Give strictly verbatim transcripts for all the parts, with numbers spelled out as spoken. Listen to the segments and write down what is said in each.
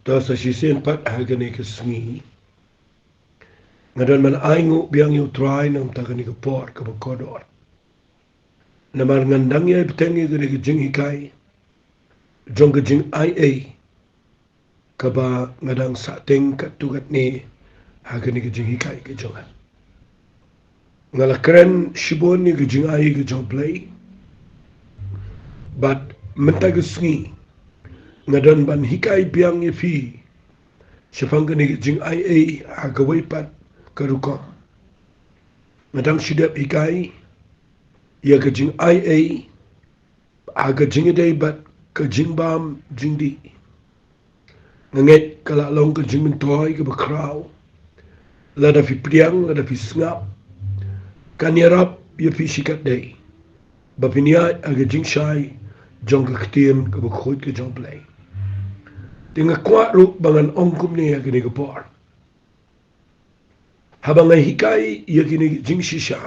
To sa shisien pat ha kane ka sngi nga don ban ainguh biang ïa U Trai na ka bynta kane ka por kaba kordor. Namar ngan dang ïai bteng ïa kane ka jinghikai jong ka jingaiei kaba nga dang sah teng katto katne ha kane ka jinghikai ka jong nga. Nga la kren shibun ïa ka jingaiei ka jong U Blei. Bad mynta ka sngi nga don ban hikai biang ïa phi shaphang kane ka jingaiei ha kawei pat ka rukom. Nga dang shu dep hikai ïa ka jingaiei ha ka jingïadei bad ka jingbam jingdih. Nga ngeit ka la long ka jingmyntoi kaba khraw. Lada phi pdiang, lada phi sngap, kan ïarap ïa phi shikatdei ba phin ïaid ha ka jingshai jong ka ktien kaba khuid ka jong U Blei. Te nga kwah ruh ba ngan ong kumne ha kane ka por. Haba nga hikai ïa kine ki jingshisha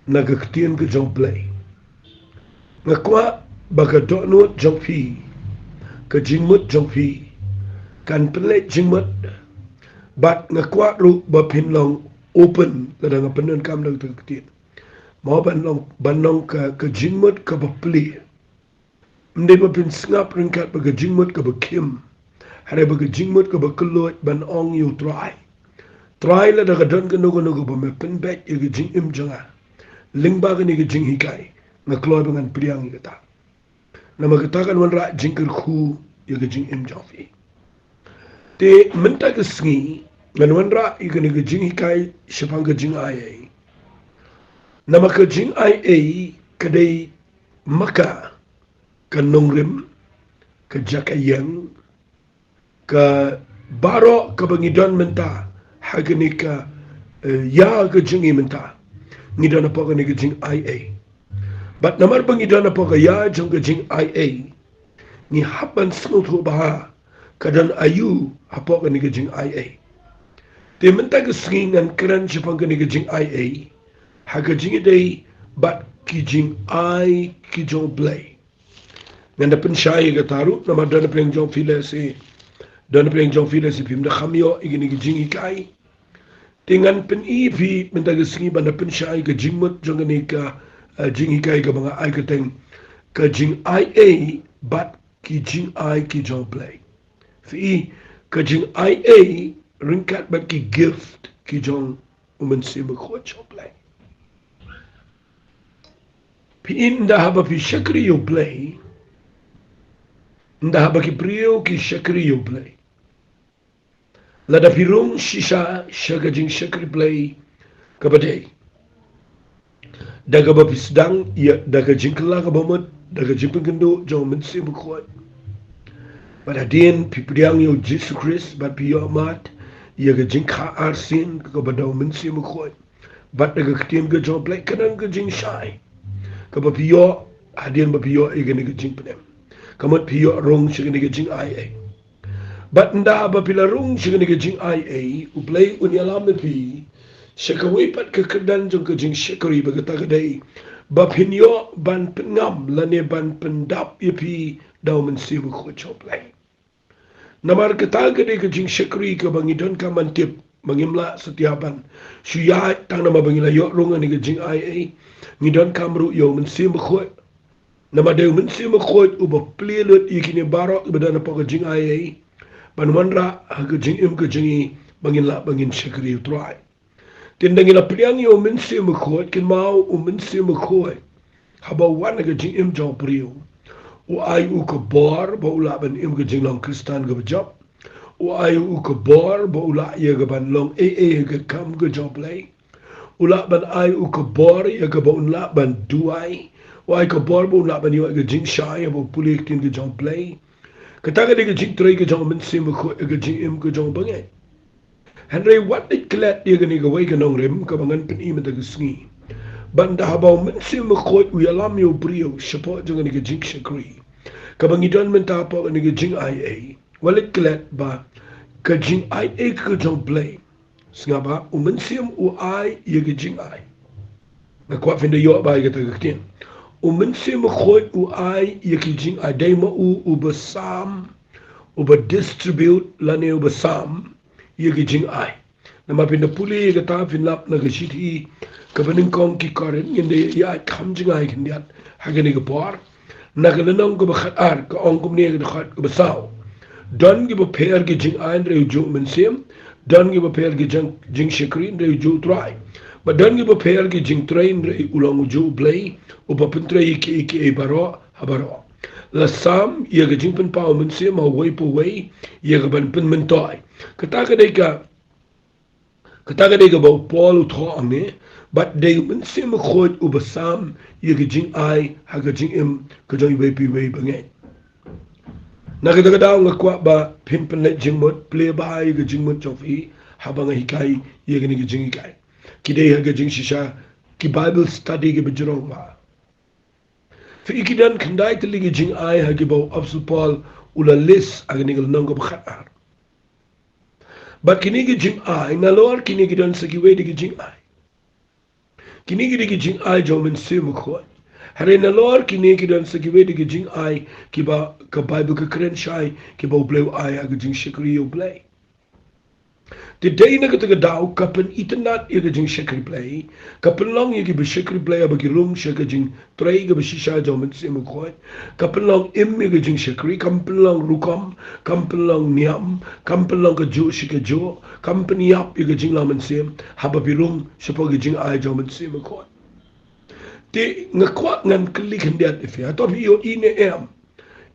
na ka ktien ka jong U Blei, nga kwah ba ka dohnud jong phi, ka jingmut jong phi kan pynleit jingmut. Bad nga kwah ruh ba phin long open lada nga pyndonkam da ka ktien. Mo ban long, ban long ka, ka jingmut kaba plie. Ym dei ba phin sngap ryngkat bad ka jingmut kaba khim, hynrei bad ka jingmut kaba kylluid ban ong ïa U Trai, Trai, lada ka don kano kano kaba me pynbeit ïa ka jingim jong nga lyngba kane ka jinghikai, nga kloi ba ngan pdiang ïa kata. Namar kata kan wanrah jingkyrkhu ïa ka jingim jong phi. Te mynta ka sngi ngan wanrah ïa kane ka jinghikai shaphang ka jingaiei. Namar ka jingaiei ka dei ma ka, ka nongrim, ka jaka ïeng, ka baroh kaba ngi don mynta ha kane ka, eh, ïa ka jingim mynta. Ngi don hapoh kane ka jingaiei. Bad namar ba ngi don hapoh ka ïa jong ka jingaiei, ngi hap ban sngewthuh ba ka don aïu hapoh kane ka jingaiei. Te mynta ka sngi ngan kren shaphang kane ka jingaiei ha ka jingïadei bad ki jingai ki jong U Blei. Ngan da pynshai ïa kata ruh namar don pyrshah jong phi lehse, don pyrshah jong phi lehse phim da kham ïoh ïa kine ki jinghikai. Te ngan pyni ïa phi mynta ka sngi ban da pynshai ka jingmut jong kane ka, eh, jinghikai kaba nga ai kyrteng, ka jingaiei bad ki jingai ki jong U Blei. Phi i, ka jingaiei ryngkat bad ki gift ki jong U Mynsiem Bakhuid jong U Blei. Phi i, ynda haba phi shakri ïa U Blei, ynda haba ki briew ki shakri ïa U Blei, lada phi rung shisha sha ka jingshakri Blei kaba dei da kaba phi sdang ïa da ka jingkylla kaba mut, da ka jingpynkynduh jong U Mynsiem Bakhuid, bad hadien phi pdiang ïa U Jisu Khrist bad phi ïoh mad ïa ka jingkha arsien kaba da U Mynsiem Bakhuid, bad da ka ktien ka jong U Blei, ka don ka jingshai kaba phi ïoh hadien ba phi ïoh ïa kane ka jingpynim. Ka mut phi ïoh rung sha kane ka jingaiei. Bad ynda ba phi la rung sha kane ka jingaiei, U Blei un ïalam ïa phi sha kawei pat ka kyrdan jong ka jingshakri, ba kata ka dei ba phin ïoh ban pynngam lane ban pyndap ïa phi da U Mynsiem Bakhuid jong U Blei. Namar kata ka dei ka jingshakri kaba ngi donkam ban tip ba ngim lah satia ban shu ïaid tang namar ba ngi la ïoh rung ha kane ka jingaiei. Ngi donkam ruh ïa U Mynsiem Bakhuid. Namar dei U Mynsiem Bakhuid uba plie lut ïa kine baroh kiba don hapoh ka jingaiei ban wanrah ha ka jingim ka jong ngi ba ngin lah ba ngin shakri ïa U Trai. Te ynda ngi la pdiang ïa U Mynsiem Bakhuid, kynmaw U Mynsiem Bakhuid haba u wan ha ka jingim jong u briew, u ai u ka bor ba u lah ban im ka jinglong Khristan kaba jop. U ai u ka bor ba u lah ïa ka ban long ei ei ha ka kam ka jong U Blei. U lah ban ai u ka bor ïa kaba un lah ban duwai. U ai ka bor ba un lah ban ïoh ïa ka jingshai haba u pule ïa ka ktien ka jong U Blei. Kata ka dei ka jingtrei ka jong U Mynsiem Bakhuid ïa ka jingim ka jong u bangeit. Hynrei wat leit klet ïa kane kawei ka nongrim kaba ngan pyni mynta ka sngi. Ba ynda haba U Mynsiem Bakhuid u ïalam ïa u briew shapoh jong kane ka jingshakri kaba ngi don mynta hapoh kane ka jingaiei, wat leit klet ba ka jingaiei ka jong U Blei, sngap ba U Mynsiem u ai ïa ka jingai. Nga kwah phin da ïoh ba ïa kata ka ktien. U Mynsiem Bakhuid u ai ïa ka jingai, dei ma u uba sam, uba distribute lane uba sam ïa ki jingai. Namar phin da pule ïa kata phin lap na ka shithi kaba nyngkong ki Korinth, ngin da ïa kham jngai khyndiat ha kane ka por. Na ka lynnong kaba khatar ka ong kumne ha ka dkhot kaba saw: Don kiba pher ki jingai hynrei ujuh u Mynsiem, don kiba pher ki jing, jingshakri hynrei ujuh u Trai. Bad don kiba pher ki jingtrei hynrei u long ujuh u Blei uba pyntrei ïa kiei kiei baroh ha baroh. La sam ïa ka jingpynpaw u Mynsiem ha uwei pa uwei ïa ka ban pynmyntoi. Kata ka dei ka, kata ka dei kaba u Paul u thoh hangne, bad dei u Mynsiem Bakhuid uba sam ïa ka jingai ha ka jingim ka jong iwei pa iwei bangeit. Na kata ka daw nga kwah ba phin pynleit jingmut, plie bha ïa ka jingmut jong phi haba nga hikai ïa kane ka jinghikai. Ki dei ha ka jingshisha ki Bible study kiba jrong bha. Phi i ki don khyndai tylli ki jingai ha kiba u Apostol Paul u la list ha kane ka lynnong kaba khatar. Bad kine ki jingai, nalor kine ki don sa kiwei de ki jingai, kine ki dei ki jingai jong u Mynsiem Bakhuid. Hynrei nalor kine ki don sa kiwei de ki jingai kiba ka Bible ka kren shai, kiba U Blei u ai ha ka jingshakri ïa U Blei. Te dei na kata ka daw ka pynitynnad ïa ka jingshakri Blei, ka pynlong ïa kiba shakri Blei haba ki rung sha ka jingtrei kaba shisha jong u Mynsiem Bakhuid. Ka pynlong im ïa ka jingshakri, kam pynlong rukom, kam pynlong niam, kam pynlong kajuh shi kajuh, kam pynïap ïa ka jinglong mynsiem haba phi rung shapoh ka jingai jong u Mynsiem Bakhuid. Te nga kwah ngan kylli khyndiat ïa phi, hato phi ïohi ne em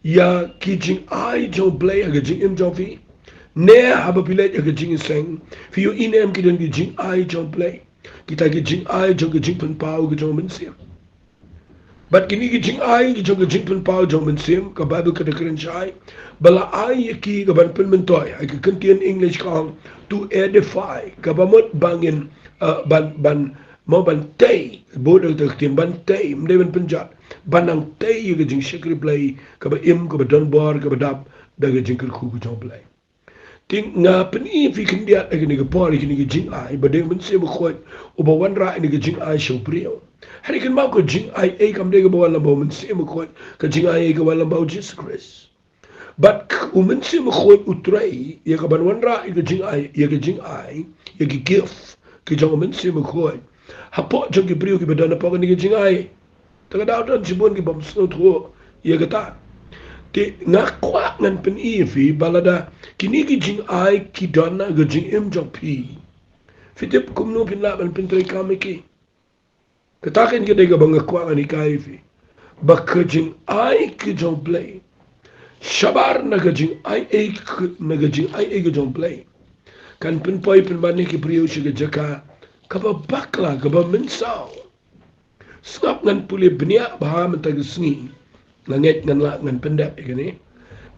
ïa ki jingai jong U Blei ha ka jingim jong phi? Ne haba phi leit ha ka jingïaseng, phi ïohi ne em ki don ki jingai jong U Blei, kita ki jingai jong ka jingpynpaw ka jong u Mynsiem? Bad kine ki jingai ki jong ka jingpynpaw jong u Mynsiem, ka Bible ka da kren shai ba la ai ïa ki ka ban pynmyntoi. Ha ka ktien English ka ong to edify, kaba mut ba ngin, uh, ban, ban, mo ban tei, bud da ka ktien ban tei, ym dei ban pynjot, ban nang tei ïa ka jingshakri Blei kaba im, kaba don bor, kaba dap da ka jingkyrkhu ka jong U Blei. Te nga pyni ïa phi khyndiat ha kane ka por ïa kine ki jingai ba dei u Mynsiem Bakhuid uba wanrah ïa kine ki jingai sha u briew. Hynrei kynmaw, ka jingai ei kam dei kaba wan lyngba u Mynsiem Bakhuid, ka jingai ei ka wan lyngba u Jisu Khrist. Bad u Mynsiem Bakhuid u trei ïa ka ban wanrah ïa ka jingai, ïa ka jingai, ïa ki gift ki jong u Mynsiem Bakhuid hapoh jong ki briew kiba don hapoh kine ki jingai. Te ka daw don shibun ki bym sngewthuh ïa kata. Te nga kwah ngan pyni ïa phi ba lada kine ki jingai ki don ha ka jingim jong phi, phi tip kumno phin lah ban pyntreikam ïa ki? Kata kein ka dei kaba nga kwah ngan hikai ïa phi, ba ka jingai ka jong U Blei, shabar na ka jingai ei ka, na ka jingai ei ka jong U Blei, kan pynpoi pynban ïa ki briew sha ka jaka kaba bakla, kaba mynsaw. Sngap, ngan pule bniah bha mynta ka sngi. Nga ngeit ngan lah ngan pyndep ïa kane.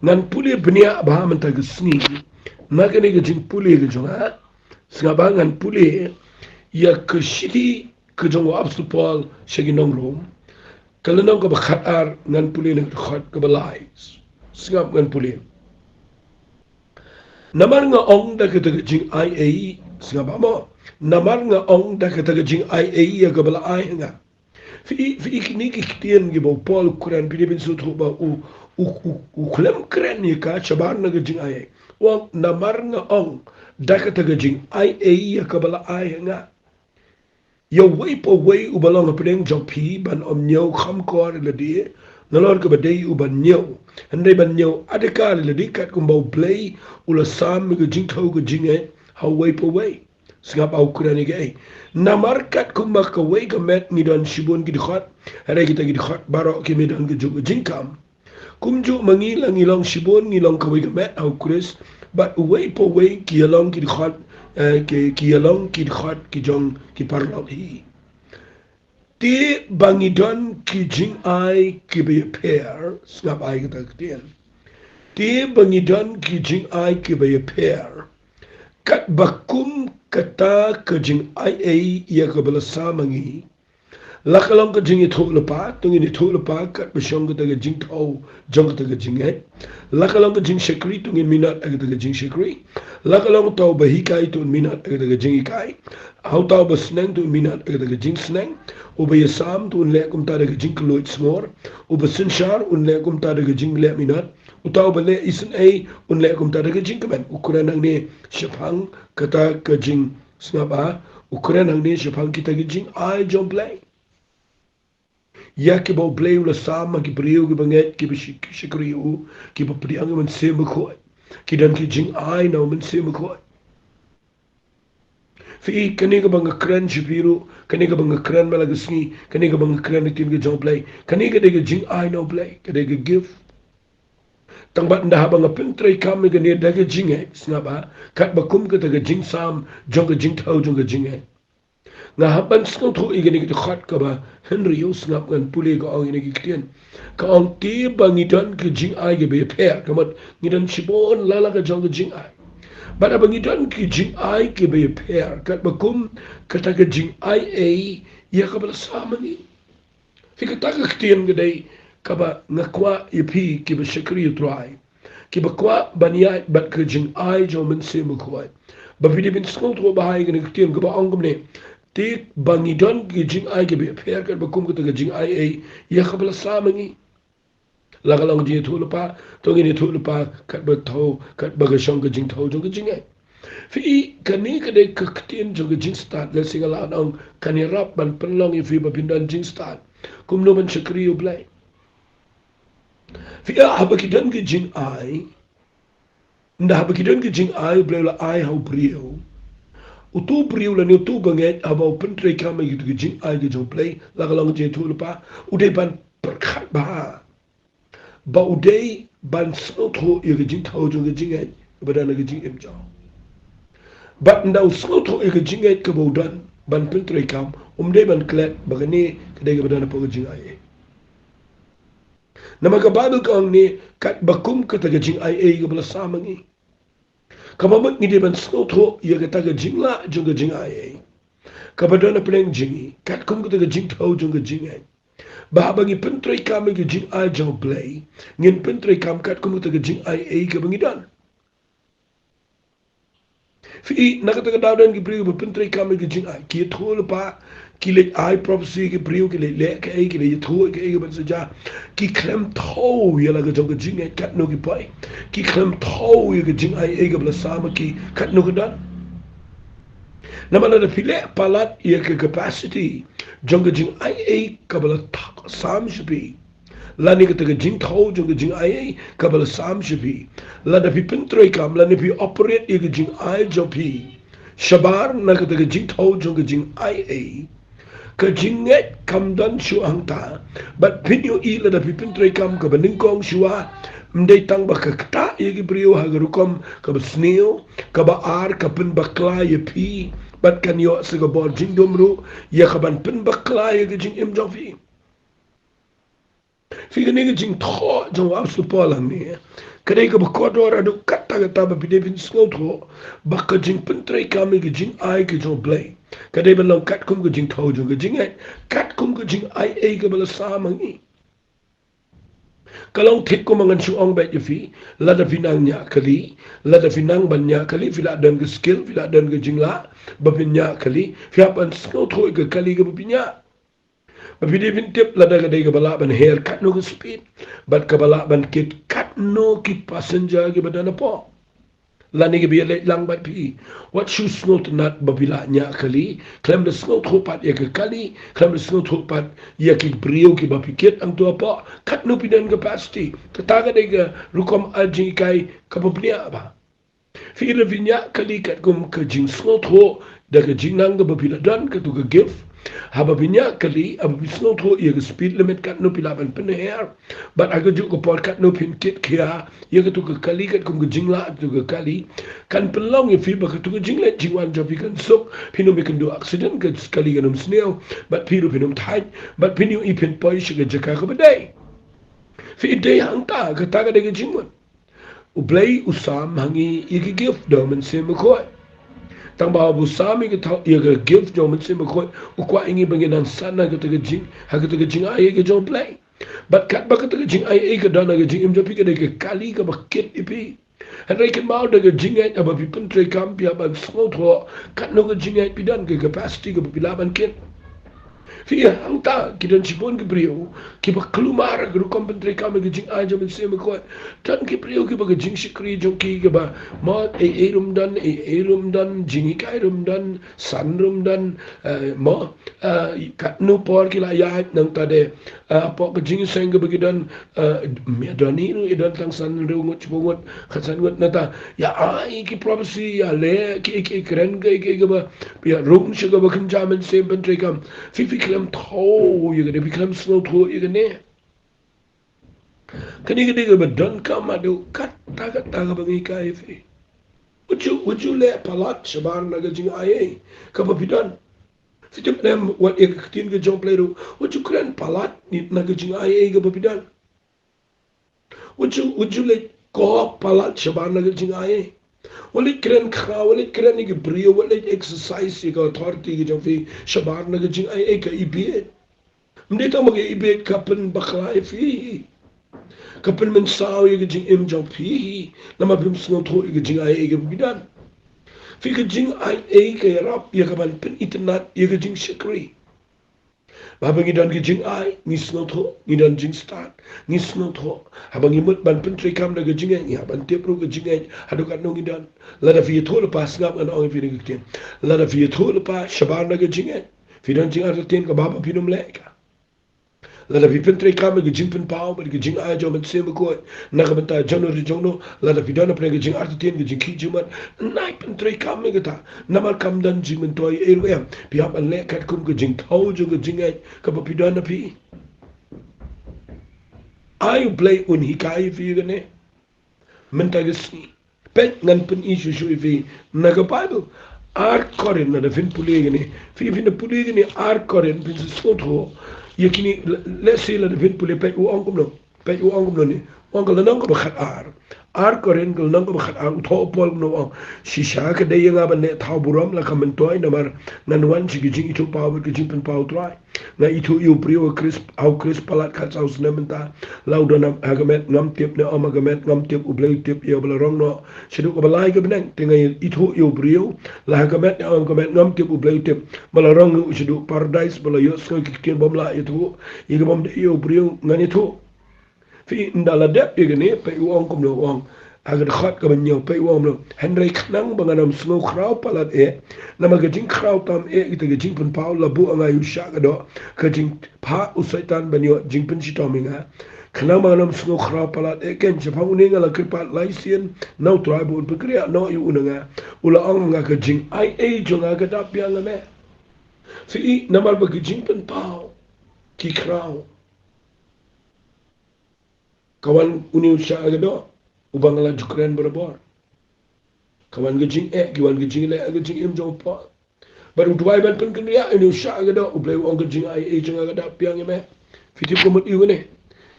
Ngan pule bniah bha mynta ka sngi na kane ka jingpule ka jong nga. Sngap, ba ngan pule ïa ka shithi ka jong u Apostol Paul sha ki nong Rom, ka lynnong kaba khatar, ngan pule na ka dkhot kaba lai. Sngap, ngan pule. Namar nga ong da kata ka jingai ei, sngap ba mo. Namar nga ong da kata ka jingai ei ïa kaba la ai ha nga. Phi, phi, kine ki ktien kiba u Paul u kren, phi dei ban sngewthuh ba u, u, u, u khlem kren ïa ka shabar na ka jingai ei. U ong namar nga ong da kata ka jingai ei ïa kaba la ai ha nga. Ïa uwei pa uwei uba long hapdeng jong phi ban ym ñiew kham kor ïa lade, nalor kaba dei u ban ñiew, hynrei ban ñiew adkar ïa lade katkum ba U Blei u la sam ïa ka jingthew ka jingngeit ha uwei pa uwei. Sngap, u kren ïa kaei? Namar katkum ba kawei ka met ngi don shibun ki dkhot, hynrei kita ki dkhot baroh kim don kajuh ka jingkam. Kumjuh ma ngi, la ngi long shibun, ngi long kawei ka met ha u Khrist, bad uwei pa uwei ki ïalong ki dkhot, eh, ki, ki ïalong ki dkhot ki jong ki paralok hi. Te ba ngi don ki jingai kiba ïapher, sngap, ai kata ka ktien. Te ba ngi don ki jingai kiba ïapher, katba kum kata ka jingai ei ïa kaba la sam ma ngi, la ka long ka jingïathuhlypa, to ngin ïathuhlypa katba shong kata ka jingthew jong kata ka jingngeit. La ka long ka jingshakri, to ngin minot ha kata ka jingshakri. La ka long uta uba hikai, to un minot ha kata ka jinghikai. Ha uta uba sneng, to un minot ha kata ka jingsneng. Uba ïasam, to un leh kumta da ka jingkylluid sngur. Uba synshar, un leh kumta da ka jingleh minot. Uta uba leh isynei un leh kumta da ka jingkmen. U kren hangne shaphang kata ka jingsngap, ah, u kren hangne shaphang kita ki jingai jong U Blei. Ïa kiba U Blei u la sam ha ki briew kiba ngeit, kiba shi-, shakri ïa u, kiba pdiang ïa u Mynsiem Bakhuid, ki don ki jingai na u Mynsiem Bakhuid. Phi i, kane kaba nga kren sha phi ruh, kane kaba nga kren man la ka sngi, kane kaba nga kren ha ka ktien ka jong U Blei, kane ka dei ka jingai na U Blei, ka dei ka gift. Tang ba ynda haba nga pyntreikam ïa kane da ka jingngeit, sngap, ah, katba kum kata ka jingsam jong ka jingthew jong ka jingngeit, nga hap ban sngewthuh ïa kane ka dkhot kaba hynriew, sngap, ngan pule, ka ong ïa kane ka ktien. Ka ong, te ba ngi don ki jingai kiba ïapher, ka mut ngi don shibun la la ka jong ka jingai. Bad haba ngi don ki jingai kiba ïapher, katba kum kata ka jingai ei ïa kaba la sam ma ngi. Phi, kata ka ktien ka dei kaba nga kwah ïa phi kiba shakri ïa U Trai, kiba kwah ban ïaid bad ka jingai jong u Mynsiem Bakhuid, ba phi dei ban sngewthuh bha ïa kane ka ktien kaba ong kumne: Te ba ngi don ki jingai kiba ïapher, katba kum kata ka jingai ei ïa kaba la sam ma ngi. La ka long ka jingïathuhlypa, to ngin ïathuhlypa katba thew, katba ka shong ka jingthew jong ka jingngeit. Phi i, kane ka dei ka ktien jong ka jingstad, lehse nga lah ban ong kan ïarap ban pynlong ïa phi ba phin don jingstad kumno ban shakri ïa U Blei. Phi i, haba ki don ki jingai, ynda haba ki don ki jingai U Blei u la ai ha u briew, utu u briew lane utu u bangeit haba u pyntreikam ïa kitu ki jingai ki jong U Blei, la ka long ka jingïathuhlypa, u dei ban pyrkhat bha ba u dei ban sngewthuh ïa ka jingthew jong ka jingngeit kaba don ha ka jingim jong u. Bad ynda u sngewthuh ïa ka jingngeit kaba u don ban pyntreikam, um dei ban klet ba kane ka dei kaba don hapoh ka jingai ei. Namar ka Baibl ka ong ne, katba kum kata ka jingai ei kaba la sam ma ngi. Kaba mut ngi dei ban sngewthuh ïa kata ka jinglah jong ka jingai ei kaba don hapdeng jong ngi, katkum kata ka jingthew jong ka jingngeit, ba haba ngi pyntreikam ïa ka jingai jong U Blei, ngin pyntreikam katkum kata ka jingai ei kaba ngi don. Phi i, na kata ka daw don ki briew ba pyntreikam ïa ka jingai, ki ïathuhlypa, ki leit ai prophecy, ki briew ki leit leh kaei, ki leit ïathuh kaei kaban sa jia, ki khlem thew ïa la ka jong ka jingngeit katno ki poi, ki khlem thew ïa ka jingai ei kaba la sam ma ki katno ka don. Namar lada phi leh palat ïa ka capacity jong ka jingai ei kaba la thok sam sha phi, lane kata ka jingthew jong ka jingai ei kaba la sam sha phi, lada phi pyntreikam lane phi operate ïa ka jingai jong phi shabar na kata ka jingthew jong ka jingai ei, ka jingngeit kam don shuh hangta. Bad phin ïohi lada phi pyntreikam kaba nyngkong shuwa, ym dei tang ba ka ktah ïa ki briew ha ka rukom kaba sniew, kaba ar ka pynbakla ïa phi, bad kan ïoh sa ka bor jingdum ruh ïa kaban pynbakla ïa ka jingim jong phi. Phi, kane ka jingthoh jong u Apostol Paul hangne ka dei kaba kordor haduh katta katta ba phi dei phin sngewthuh ba ka jingpyntreikam ïa ka jingai ka jong U Blei ka dei ban long katkum ka jingthew jong ka jingngeit, katkum ka jingai ei kaba la sam ma ngi. Ka long thik kumba ngan shu ong beit ïa phi, lada phi nang ñiah kali, lada phi nang ban ñiah kali, phi lah don ka skill, phi lah don ka jinglah ba phin ñiah kali, phi hap ban sngewthuh ïa ka kali kaba phi ñiah. Ba phi dei phin tip lada ka dei kaba lah ban her katno ka speed, bad kaba lah ban kit katno ki passenger kiba don hapoh, lane kiba ïaleit lang bad phi. Wat shu sngewtynnat ba phi la ñiah kali khlem da sngewthuh pat ïa ka kali, khlem da sngewthuh pat ïa ki briew kiba phi kit hangto hapoh, katno phi don capacity. Kata ka dei ka rukom ar jinghikai kaba bniah bha. Phi, lada phi ñiah kali katkum ka jingsngewthuh da ka jingnang kaba phi la don, katu ka gift, haba phi ñiah kali, haba phi sngewthuh ïa ka speed limit katno phi lah ban pynher, bad ha kajuh ka por katno phin kit khia ïa katu ka kali katkum ka jinglah katu ka kali, kan pynlong ïa phi ba katu ka jingleit jingwan jong phi kan suk, phin ym ïakynduh accident, ka kali kan ym sniew, bad phi ruh phin ym thait, bad phin ïohi phin poi sha ka jaka kaba dei. Phi, dei hangta, kata ka dei ka jingmut. U Blei u sam ha ngi ïa ka gift jong u Mynsiem Bakhuid. Tang ba haba u sam ïa ka thaw, ïa ka gift jong u Mynsiem Bakhuid, u kwah ïa ngi ba ngin nang san ha kata ka jing, ha kata ka jingai ei ka jong u Blei. Bad katba kata ka jingai ei ka don ha ka jingim jong phi, ka dei ka kali kaba kit ïa phi. Hynrei kynmaw, da ka jingngeit haba phi pyntreikam, phi hap ban sngewthuh katno ka jingngeit phi don, ka capacity kaba phi lah ban kit. Phi ïa hangta ki don shibun ki briew kiba kulmar ha ka rukom pyntreikam ha ka jingai jong u Mynsiem Bakhuid. Don ki briew kiba ka jingshakri jong ki kaba, mo, ei ei ruh ym don, ei ei ruh ym don, jinghikai ruh ym don, san ruh ym don, eh, mo, eh, katno por ki la ïaid nangta de, eh, hapoh ka jingïaseng kaba ki don, eh, ym don hi ruh, i don tang san hynriew ngut, shiphew ngut, khatsan ngut nangta. Ïa ai ki prophecy, ïa leh ki, ki kren ki, ki, kiba ïa rung sha kaba kynja mynsiem pyntreikam. Phi, phi khlem thew ïa kane, phi khlem sngewthuh ïa kane. Kane ka dei kaba donkam haduh katta katta kaba ngi hikai ïa phi. Wat ju, wat ju leh palat shabar na ka jingai ei kaba phi don. Phi tip ne em wat ïa ka ktien ka jong U Blei ruh, wat ju kren palat na ka jingai ei kaba phi don. Wat ju, wat ju leit kop palat shabar na ka jingai ei. Wat leit kren khraw, wat leit kren ïa ki briew, wat leit exercise ïa ka authority ka jong phi shabar na ka jingai ei, ka ibieit. Ym dei tang ba ka ibieit ka pynbakla ïa phi, ka pynmynsaw ïa ka jingim jong phi, namar phim sngewthuh ïa ka jingai ei kaba phi don. Phi, ka jingai ei ka ïarap ïa ka ban pynitynnad ïa ka jingshakri. Ba haba ngi don ka jingai, ngi sngewthuh, ngi don jingstad, ngi sngewthuh. Haba ngi mut ban pyntreikam da ka jingngeit, ngi hap ban tip ruh ka jingngeit haduh katno ngi don. Lada phi ïathuh lypa, sngap, ngan ong ïa phi da ka ktien. Lada phi ïathuh lypa shabar na ka jingngeit, phi don jingartatien kaba haba phin ym leh ka. Lada phi pyntreikam ïa ka jingpynpaw bad ka jingai jong u Mynsiem Bakhuid na ka bynta jongno re jongno, lada phi don hapdeng ka jingartatien, ka jingkhih jingmut, nai pyntreikam ïa kata. Namar kam don jingmyntoi ei ruh em. Phi hap ban leh katkum ka jingthaw jong ka jingngeit kaba phi don ha phi. Ai U Blei un hikai ïa phi ïa kane mynta ka sngi. Peit, ngan pyni shuh shuh ïa phi na ka Baibl. Ar Korinth, lada phin pule kane, phi, phin da pule kane, Ar Korinth, phin sa sngewthuh ïa kine. Let's see, lada phin pule, peit u ong kumno. Peit u ong kumno ne. U ong ka lynnong kaba khatar. Ar Korinth ka lynnong kaba khatar, u thoh u Paul kumno u ong. Shisha ka dei ïa nga ban leh thaw burom la ka myntoi, namar ngan wan sha ka jingithuhpaw bad ka jingpynpaw U Trai. Nga ithuh ïa u briew ha u Khrist, ha u Khrist palat khatsaw snem mynta. La u don ha ka met ngam tip ne em ha ka met ngam tip, U Blei u tip ïa ba la rong noh shaduh kaba lai ka bneng. Te nga ithuh ïa u briew, la ha ka met ne em ha ka met ngam tip, U Blei u tip. Ba la rong noh shaduh paradais, ba la ïohsngew ki ktien bym lah ïathuh. Ïa ka bym dei ïa u briew ngan ïathuh. Phi, ynda la dep ïa kane, peit u ong kumno u ong. Ha ka dkhot kaba hynñiew, peit u ong kumno. Hynrei khnang ba ngan ym sngew khraw palat eh, namar ka jingkhraw tam eh kita ka jingpynpaw, la buh ïa nga ïa u shah ka doh ka jingphah u Soitan ban ïoh jingpynshitom ïa nga. Khnang ba ngan ym sngew khraw palat eh, keiñ shaphang une nga la kyrpad lai sien na U Trai ba un pynkhreh noh ïa u na nga. U la ong ha nga, ka jingai ei jong nga ka dap biang ha me. Phi, namar ba ka jingpynpaw ki khraw. Ka wan une u shah ka doh uba nga la ju kren barabor. Ka wan ka jingeh, ki wan ka jingleh, ka jingim jong u Paul. Bad u duwai ban pynkynriah une u shah ka doh, U Blei u ong ka jingai ei jong nga ka dap biang ïa me. Phi tip ka mut aïu kane?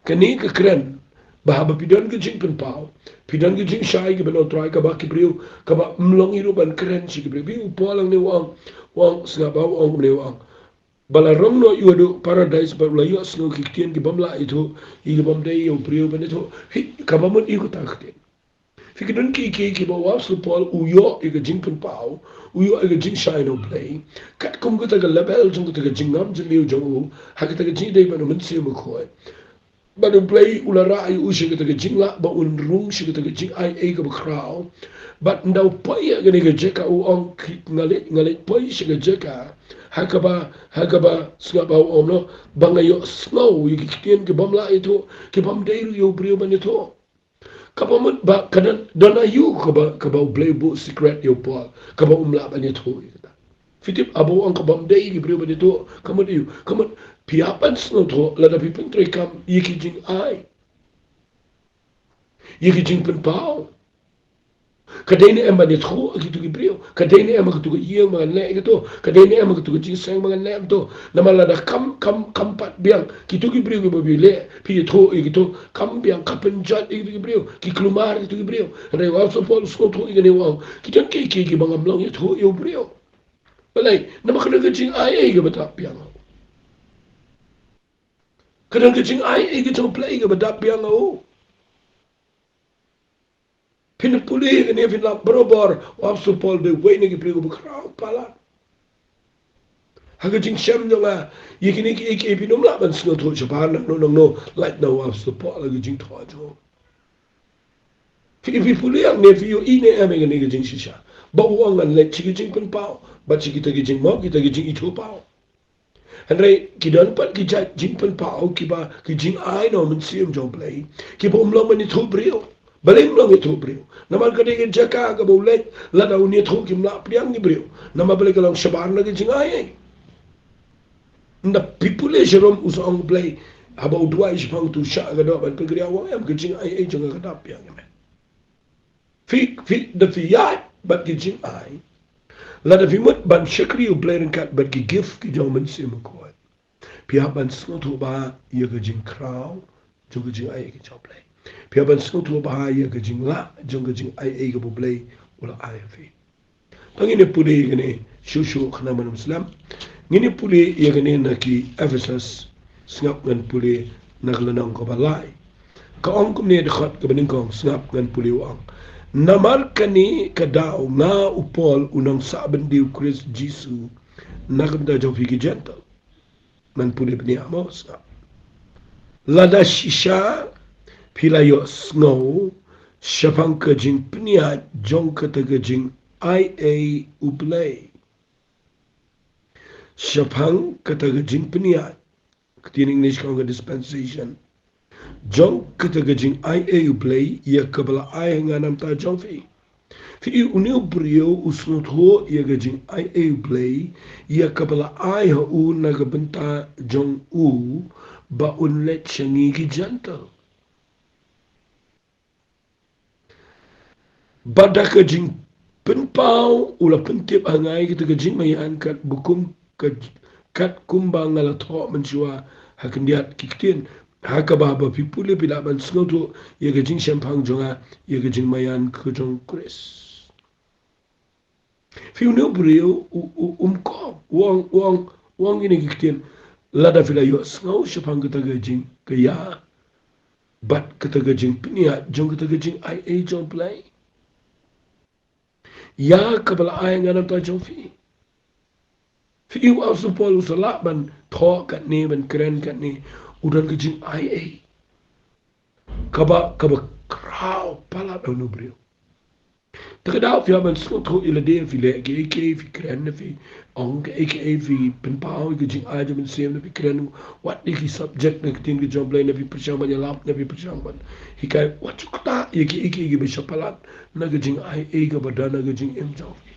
Kane ka kren ba haba phi don ka jingpynpaw, phi don ka jingshai kaba na U Trai, kaba ki briew, kaba ym long ei ruh ban kren sha ki briew. Phi, u Paul hangne u ong, u ong, sngap ba u ong kumne u ong. Ba la rong noh ïa u haduh paradais bad u la ïohsngew ki ktien ki bym lah ïathuh, ïa ki bym dei ïa u briew ban ïathuh. Phi, kaba mut aïu kata ka ktien? Phi, ki don ki, ki, kiba u Apostol Paul u ïoh ïa ka jingpynpaw, u ïoh ïa ka jingshai na U Blei. Katkum kata ka level jong kata ka jingngam jylliew jong u ha kata ka jingïadei bad U Mynsiem Bakhuid. Bad U Blei u la rah ïa u sha kata ka jinglah ba un rung sha kata ka jingai ei kaba khraw. Bad ynda u poi ha kane ka jaka u ong, ki, nga leit, nga leit poi sha ka jaka ha kaba, ha kaba, sngap ba u ong noh, ba nga ïohsngew ïa ki ktien ki bym lah ïathuh, ki bym dei ruh ïa u briew ban ïathuh. Kaba mut ba ka don, don aïu kaba, kaba U Blei u buh secret ïa u Paul, kaba um lah ban ïathuh ïa kata. Phi tip, haba u ong ka bym dei ïa ki briew ban ïathuh, ka mut aïu? Ka mut phi hap ban sngewthuh lada phi pyntreikam ïa ki jingai, ïa ki jingpynpaw, ka dei ne em ban ïathuh ha kito ki briew? Ka dei ne em ha kato ka ïing ba ngan leh ïa kato? Ka dei ne em ha kato ka jingïaseng ba ngan leh ïa kato? Namar lada kam, kam, kam pat biang kito ki briew kiba phi leh, phi ïathuh ïa kito, kam biang, ka pynjot ïa kito ki briew, ki kulmar ïa kito ki briew. Hynrei u Apostol Paul u sngewthuh ïa kane, u ong, ki don kiei kiei kiba ngam long ïathuh ïa u briew. Balei? Namar ka don ka jingai ei kaba dap biang ha u. Ka don ka jingai ei ka jong U Blei kaba dap biang ha u. Phin pule kane, phin lap barabor, u Apostol Paul u dei uwei na ki briew kiba khraw palat. Ha ka jingshem jong nga, ïa kine kiei kiei phin ym lah ban sngewthuh shabar nangno nangno, lait na u apostol Paul ha ka jingthoh jong u. Phi, phi pule hangne, phi ïohi ne em ïa kane ka jingshisha? Ba u ong ngan leit sha ki jingpynpaw bad sha kita ki jingmok, kita ki jingithuhpaw. Hynrei ki don pat ki jait jingpynpaw kiba ki jingai na u Mynsiem jong U Blei kiba um long ban ïathuh briew. Balei um long ïathuh briew? Namar ka dei ka jaka kaba u leit, lada un ïathuh kim lah pdiang ki briew. Namar balei? Ka long shabar na ka jingaiei. Ynda phi pule sharum, u sa ong U Blei, haba u duwai shaphang uto u shah ka doh ban pynkynriah, u ong em, ka jingaiei jong nga ka dap biang ïa me. Phi, phi, da phi ïaid bad ki jingai, lada phi mut ban shakri U Blei ryngkat bad ki gift ki jong U Mynsiem Bakhuid, phi hap ban sngewthuh bha ïa ka jingkhraw jong ka jingaiei ka jong U Blei. Phi hap ban sngewthuh bha ïa ka jinglah jong ka jingaiei kaba U Blei u la ai ha phi. Tang ngin ïa pule ïa kane shuh shuh khnang ban ym slem. Ngin ïa pule ïa kane na ki Ephesus, sngap ngan pule na ka lynnong kaba lai. Ka ong kumne, dkhot kaba nyngkong, sngap ngan pule, u ong: Namar kane ka daw nga u Paul u nongsah byndi U Khrist Jisu na ka bynta jong phi ki Jentil. Ngan pule bniah mo, sngap. Lada shisha phi la ïohsngew shaphang ka jingpynïaid jong kata ka jingaiei U Blei. Shaphang kata ka jingpynïaid, ka ktien English ka ong ka dispensation, jong kata ka jingaiei U Blei ïa kaba la ai ha nga na ka bynta jong phi. Phi i, une u briew u sngewthuh ïa ka jingaiei U Blei ïa kaba la ai ha u na ka bynta jong u, ba un leit sha ngi ki Jentil. Ba da ka jingpynpaw u la pyntip ha nga ïa kata ka jingmaïan katba kum ka, kat kumba nga la thoh mynshuwa ha khyndiat ki ktien, ha kaba haba phi pule phi lah ban sngewthuh ïa ka jingshemphang jong nga ïa ka jingmaïan ka jong U Khrist. Phi, une u briew u, u, um kop, u ong, u ong, u ong kine ki ktien: Lada phi la ïohsngew shaphang kata ka jing, ka ïa, bad kata ka jingpynïaid jong kata ka jingaiei jong U Blei ïa kaba la ai ha nga na ka bynta jong phi. Phi i, u apostol Paul u sa lah ban thoh katne, ban kren katne, u don ka jingaiei kaba, kaba khraw palat ha une u briew. Te ka daw phi hap ban sngewthuh ïa lade, phi leh kiei kiei, phi kren, phi ong kiei kiei, phi pynpaw ïa ka jingai jong U Mynsiem, phi kren wat ïa ki subject na ka ktien ka jong U Blei, phi pyrshang ban ïalap, phi pyrshang ban hikai, wat shu ktah ïa kiei kiei kiba shah palat na ka jingaiei kaba don ha ka jingim jong phi.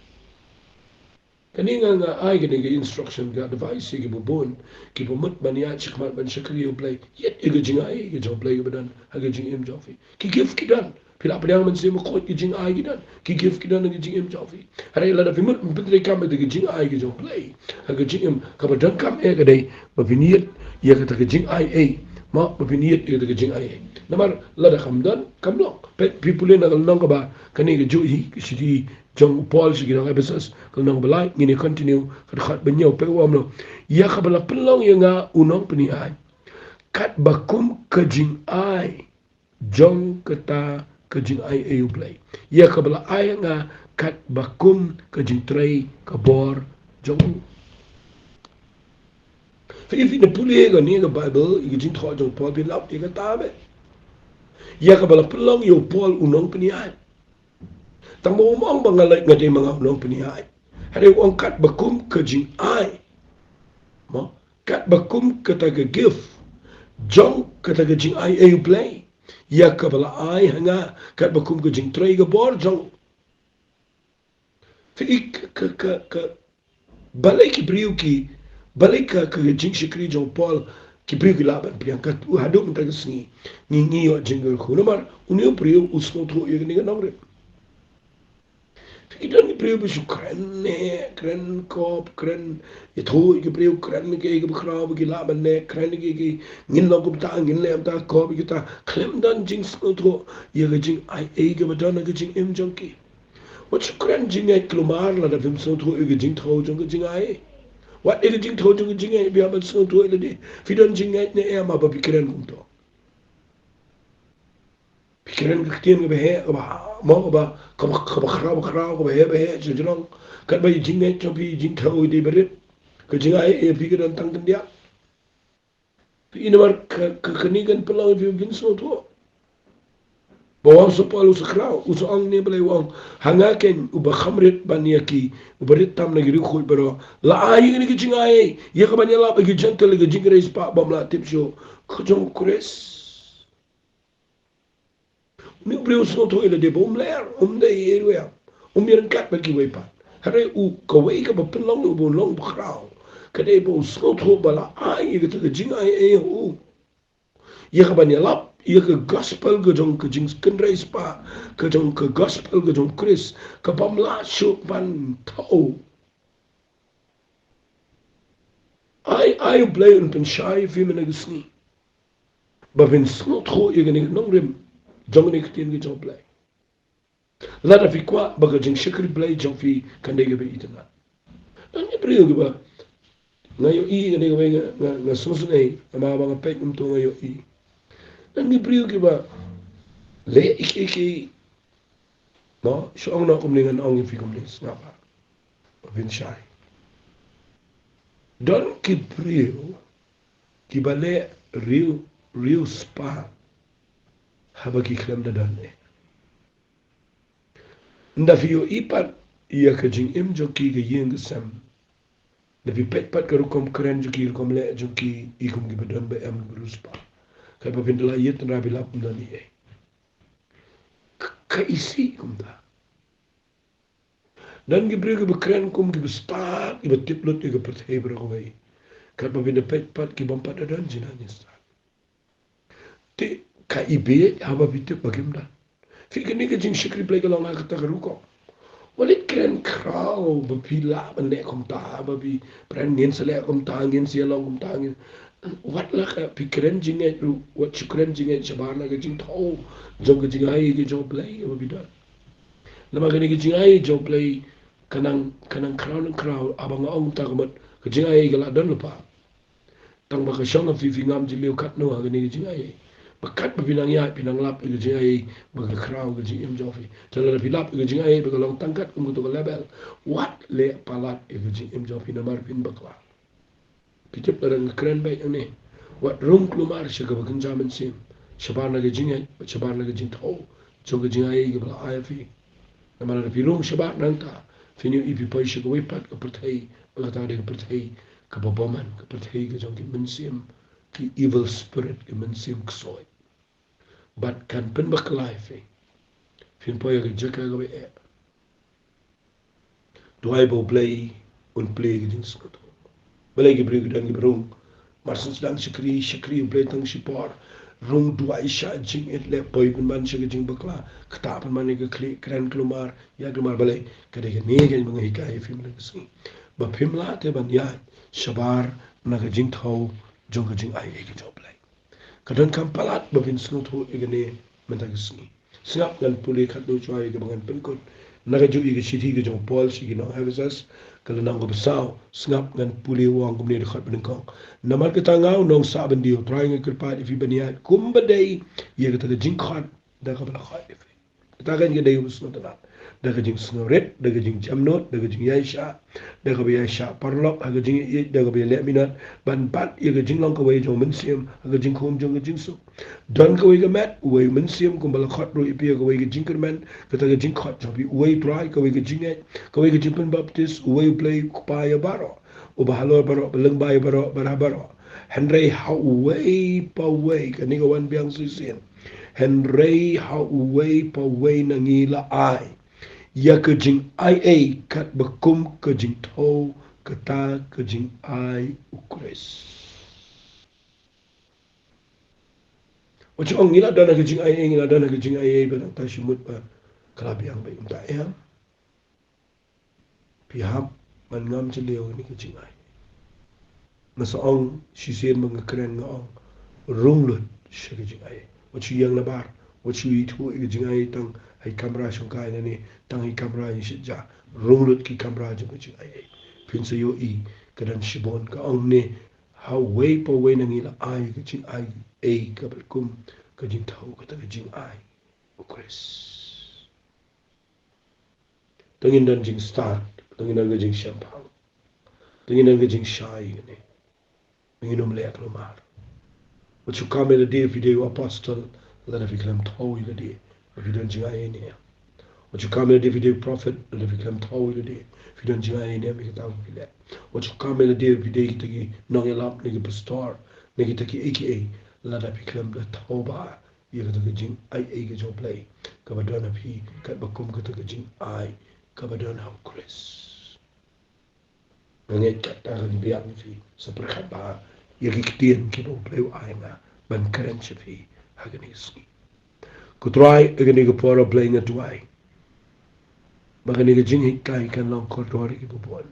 Kane nga, nga ai kane ka instruction, ka advice ïa kiba bun kiba mut ban ïaid shakhmat ban shakri ïa U Blei. Ïeit ïa ka jingaiei ka jong U Blei kaba don ha ka jingim jong phi. Ki gift ki don. Phi lah pdiang Mynsiem Bakhuid, ki jingai ki don, ki gift ki don ha ka jingim jong phi. Hynrei lada phi mut ban pyntreikam ïa ka jingai ka jong U Blei ha ka jingim, kaba donkam eh ka dei ba phin ïeit ïa kata ka jingaiei. Mo, ba phin ïeit ïa kata ka jingaiei. Namar lada kam don, kam long. Phi, phi pule na ka lynnong kaba kane, ka juh hi ka shithi jong u Paul sha ki nong Ephesus, ka lynnong ba lai, ngin ïa continue ka dkhot ba hynñiew, peit u ong kumno: Ïa kaba la pynlong ïa nga u nongpynïaid katba kum ka jingai jong kata ka jingaiei U Blei, ïa kaba la ai ha nga katba kum ka jingtrei ka bor jong u. Phi, phi da pule ïa kane ka Baibl, ïa ka jingthoh jong u Paul, phin lap ïa kata beit. Ïa kaba la pynlong ïa u Paul u nongpynïaid. Tang ba um ong ba nga la, nga dei ma nga u nongpynïaid. Hynrei u ong katba kum ka jingai. Mo, katba kum kata ka gift jong kata ka jingaiei U Blei, ïa kaba la ai ha nga katba kum ka jingtrei ka bor jong u. Phi i, ka, ka, ka, ka, balei ki briew ki, balei ka, ka, ka jingshakri jong u Paul ki briew ki lah ban pdiang, ka, haduh mynta ka sngi ngi, ngi ïoh jingkyrkhu namar une u briew u sngewthuh ïa kane ka nongrim. Phi, ki don ki briew ba shu kren neh, kren kop, kren ïathuh ïa ki briew, kren kiei kiba khraw ba ki lah ban leh, kren kiei kiei, ngin long kumta, ngin leh kumta, kop ïa kita, khlem don jingsngewthuh ïa ka jingaiei kaba don ha ka jingim jong ki. Wat shu kren jingngeit kulmar lada phim sngewthuh ïa ka jingthew jong ka jingaiei. Wat ïa ka jingthew jong ka jingngeit phi hap ban sngewthuh ïa lade. Phi don jingngeit ne em haba phi kren kumto? Phi kren ka ktien kaba heh, kaba, mo, kaba, kaba, kaba khraw, kaba khraw, kaba heh, ba heh sha shnong. Katba ïa jingngeit jong phi, jingthew ïa dei ba rit. Ka jingai ïa phi ka don tang khyndiat. Phi i namar ka, ka, kane kan pynlong ïa phi ba phin sngewthuh. Ba u Apostol Paul u sa khraw, u sa ong ne balei, u ong, ha nga keiñ uba kham rit ban ïa ki, uba rit tam na ki riewkhuid baroh, la ai ïa kane ka jingai ïa ka ban ïalap ïa ki Jentil ïa ka jingkynrei spah bym lah tip shuh ka jong u Khrist. Une u briew u sngewthuh ïa lade ba um leh, um dei ïa ruh, um ïaryngkat bad kiwei pat. Hynrei u kawei kaba pynlong ïa u ba u long ba khraw ka dei ba u sngewthuh ba la ai ïa kata ka jingai ïa u, ïa ka ban ïalap ïa ka gospel ka jong ka jingkynrei spah, ka jong ka gospel ka jong u Khrist, ka bym lah shuh ban thaw. Ai, ai U Blei un pynshai ïa phi mynne ka sngi ba phin sngewthuh ïa kane ka nongrim jong kane ka ktien ka jong U Blei. Lada phi kwah ba ka jingshakri Blei jong phi kan dei kaba itynnad. Don ki briew kiba, nga ïohi kane kawei nga, nga, nga sngewsynei, namar ba nga peit kumto nga ïohi. Don ki briew kiba leh ïa ki, ïa ki, no, shu ong noh kumne, ngan ong ïa phi kumne, sngap ba phin shai. Don ki briew kiba leh riew, riew spah haba ki khlem da don eh. Ynda phi ïohi pat ïa ka jingim jong ki ka ïing ka sem, da phi peit pat ka rukom kren jong ki, rukom leh jong ki, i kum kiba don ba em ki riew spah. Katba phin da la ïeit, tang ba phi lap ym don ei ei. Ka, ka isih kumta. Don ki briew kiba kren kum kiba stad, kiba tip lut ïa ka pyrthei baroh kawei. Katba phin da peit pat ki bym pat da don jingstad. Te ka i bieit haba phi tip ba kim don. Phi, kane ka jingshakri Blei ka long ha kata ka rukom. Wat leit kren khraw ba phi lah ban leh kumta, ba phi kren ngin sa leh kumta, ngin sa ïalong kumta, ngin. Wat la ka phi kren jingngeit ruh, wat shu kren jingngeit shabar na ka jingthaw jong ka jingai ka jong U Blei ba phi don. Namar kane ka jingai jong U Blei ka nang, ka nang khraw, nang khraw, haba nga ong kumta ka mut ka jingai ka la don lypa. Tang ba ka shong ha phi, phi ngam jylliew katno ha kane ka jingai. Ba katba phi nang ïaid, phi nang lap ïa ka jingai ba ka khraw ka jingim jong phi. Te lada phi lap ïa ka jingai ba ka long tang kat kum kato ka level, wat leh palat ïa ka jingim jong phi namar phin bakla. Phi tip lada nga kren beit hangne, wat rung kulmar sha kaba kynja mynsiem shabar na ka jingngeit, shabar na ka jingthaw jong ka jingai kaba la ai ha phi. Namar lada phi rung shabar nangta, phin ïohi phi poi sha kawei pat ka pyrthei, ba kata ka dei ka pyrthei kaba bymman, ka pyrthei ka jong ki mynsiem, ki evil spirit, ki mynsiem ksoid. Bad kan pynbakla ïa phi. Phin poi ha ka jaka kaba eh. Duwai ba U Blei un plie ka jingsngewthuh. Balei ki briew ki don kiba rung, mar shu sdang shakri, shakri U Blei tang shipor. Rung, duwai, shah jingit, leh poi pynban sha ka jingbakla. Ktah pynban ïa ka khlieh, kren kulmar, ïaid kulmar. Balei? Ka dei kane kaba nga hikai ïa phi mynta ka sngi, ba phim lah te ban ïaid shabar na ka jingthaw jong ka jingai ka jong U Blei. Ka donkam palat ba phin sngewthuh ïa kane mynta ka sngi. Sngap, ngan pule khatduh shuwa ïa kaba ngan pynkut na kajuh ïa ka shithi ka jong u Paul sha ki nong Ephesus, ka lynnong kaba saw. Sngap, ngan pule, u ong kumne, dkhot banyngkong: Namarkata nga, u nongsah bynriew, U Trai, nga kyrpad ïa phi ban ïaid kumba dei ïa kata ka jingkhot da kaba la khot ïa phi. Kata ka dei kaba sngewtynnat, da ka jingsngewrit, da ka jingjemnud, da ka jingïaishah, da kaba ïaishah paralok ha ka jingïeit, da kaba ïaleh minot, ban bat ïa ka jinglong kawei jong u Mynsiem ha ka jingkhum jong ka jingsuk. Don kawei ka met, uwei u Mynsiem, kumba la khot ruh ïa phi ha kawei ka jingkyrmen, kata ka jingkhot jong phi, uwei U Trai, kawei ka jingngeit, kawei ka jingpynbaptis, uwei U Blei U Kpa ïa baroh, uba halor baroh, uba lyngba ïa baroh, bad ha baroh. Hynrei ha uwei pa uwei, kane ka wan biang shisien. Hynrei ha uwei pa uwei na ngi la ai ïa ka jingaiei katba kum ka jingthaw kata ka jingai U Khrist. Wat shu ong ngi la don ha ka jingaiei, ngi la don ha ka jingaiei, ba nangta shi mut ba ka la biang beit, kumta em. Phi hap ban ngam jylliew ïa kane ka jingai. Nga sa ong shisien ba nga kren, nga ong, rung lut sha ka jingai. Wat shu ïeng nabar, wat shu ithuh ïa ka jingai tang ha ki kamra shongkai lane tang ha ki kamra ïing shitia. Rung lut ki kamra jong ka jingai. Phin sa ïohi ka don shibun. Ka ong ne, ha uwei pa uwei na ngi la ai ka jingai, kaba kum ka jingthaw kata ka jingai U Khrist. To ngin don jingstad, to ngin don ka jingshemphang. Te ngin don ka jingshai ïa kane. Ngin ym leh kulmar. Wat shu kam ïa lade phi dei u apostol lada phi khlem thew ïa lade ba phi don jingai ïa ine. Wat shu kam ïa lade phi dei u prophet lada phi khlem thew ïa lade ba phi don jingai ïa ine, ïa kata ba phi leh. Wat shu kam ïa lade phi dei kita ki nongïalap ne ki pastor ne kita kiei kiei lada phi khlem da thew ba ïa kata ka jingai ei ka jong U Blei kaba don ha phi, katba kum kata ka jingai kaba don ha U Khrist. Nga ngeit kata kan biang ïa phi sa pyrkhat bha ïa ki ktien kiba U Blei u ai nga ban kren sha phi ha kane ka sngi. Ko Trai, ha kane ka por, A Blei, nga duwai ba kane ka jinghikai kan long kordor ïa kiba bun,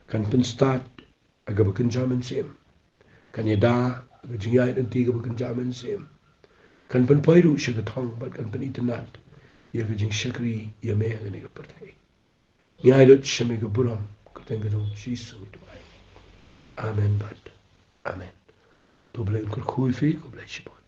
kan pynstad ha kaba kynja mynsiem, kan ïada ha ka jingïaid lynti kaba kynja mynsiem, kan pynpoi ruh sha ka thong bad kan pynitynnad ïa ka jingshakri ïa me ha kane ka pyrthei. Ngi ai lut sha me ka burom, kyrteng ka jong U Jisu ngi duwai. Amen bad amen. To U Blei un kyrkhu ïa phi, khublei shibun.